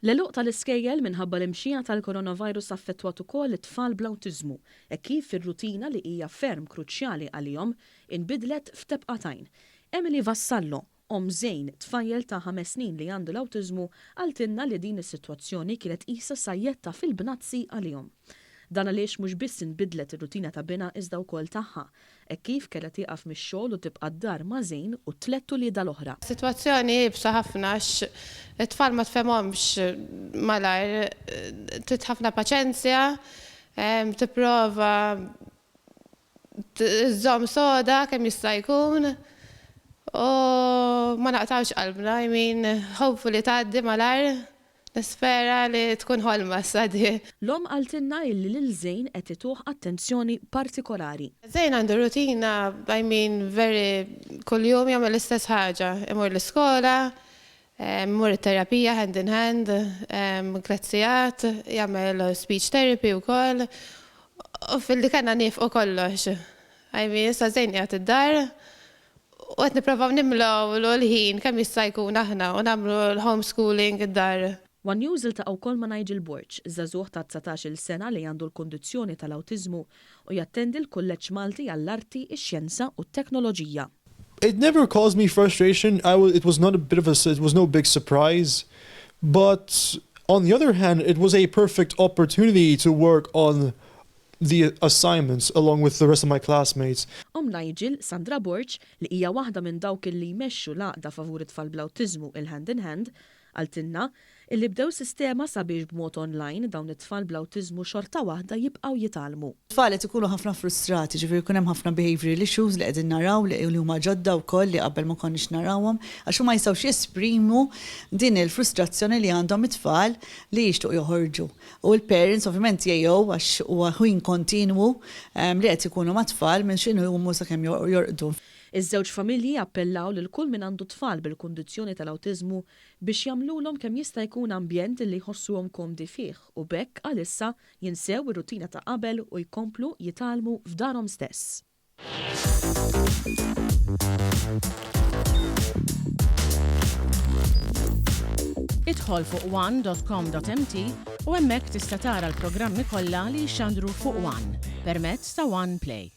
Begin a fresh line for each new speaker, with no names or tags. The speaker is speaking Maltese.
L-għeluq tal-iskejjel minħabba l-imxija tal-coronavirus affettwat ukoll it-tfal bl-awtiżmu, hekk kif ir-rutina li hija ferm kruċjali għalihom inbidlet f'tebqa t'għajn. Emily Vassallo, omm Zayn, tfajjel ta' ħames snin li għandu l-awtiżmu, qaltilna li din is-sitwazzjoni kienet qisha sajjetta fil-bnazzi għalihom. Dan għaliex mhux biss inbidlet ir-rutina ta' binha iżda wkoll tagħha, hekk kif kellha tieqaf mix-xogħol u tibqa' d-dar ma' Zayn u t-tlett uliedha l-oħra.
Sitwazzjoni iebsa ħafna għax it-tfal ma tfehmhomx malajr, trid ħafna paċenzja, tipprova żżomm soda kemm jista' jkun u ma naqtgħux qalbna, I mean hopefully tgħaddi malajr, nispera li tkun ħolma issa di.
L-omm qaltilna illi lil Zayn qed ituh attenzjoni partikolari.
Zayn għandu rutina, I mean very kuljum jagħmel l-istess ħaġa, imur l-iskola, imur it-terapija hand in hand, tliet sigħat, jagħmel speech therapy wkoll U filli kellna niefqu kollox. I mean, issa Zayn qiegħed id-dar u qed nipprovaw nimlewlu l-ħin kemm jista' jkun aħna u nagħmlu l-homeschooling id-dar.
One News iltaqa' wkoll ma' Nigel Borg, żagħżugħ ta' 19-il sena li għandu l-kundizzjoni tal-awtiżmu u jattendi l-Kulleġġ Malti għall-Arti, ix-Xjenza u t-Teknoloġija.
It never caused me frustration, I it was not a bit of a it was no big surprise, but on the other hand it was a perfect opportunity to work on the assignments along with the rest of my classmates.
Omm Nigel, Sandra Borg, li hija waħda minn dawk illi jmexxu l-għaqda favur it-tfal bl-awtiżmu il-Hand in Hand, Qaltilna illi bdew sistema sabiex b'mod online dawn it-tfal bl-awtiżmu xorta waħda jibqgħu jitgħallmu.
Tfal qed ikunu ħafna frustrati, ġifieri jkun hemm ħafna behavioural issues li qegħdin naraw li huma ġodda wkoll li qabel ma konniex narawhom għax huma ma jistgħux jesprimu din il-frustrazzjoni li għandhom it-tfal li jixtiequ joħorġu. U l-parents ovvjament jgħejjew għax huwa ħin kontinwu li qed ikunu mat-tfal minn x'inhu jqumu sakemm jorqdu.
Iż-żewġ familji appellaw lil kull min għandu tfal bil-kundizzjoni tal-awtiżmu biex jagħmlulhom kemm jista' jkun ambjent li jħossuhom komdi fih u b'hekk għalissa jinsew ir-rutina ta' qabel u jkomplu jitgħallmu f'darhom stess.
Idħol fuq one dot com dot mt u hemmhekk tista' tara l-programmi kollha li jixxandru fuq one permezz ta' One Play.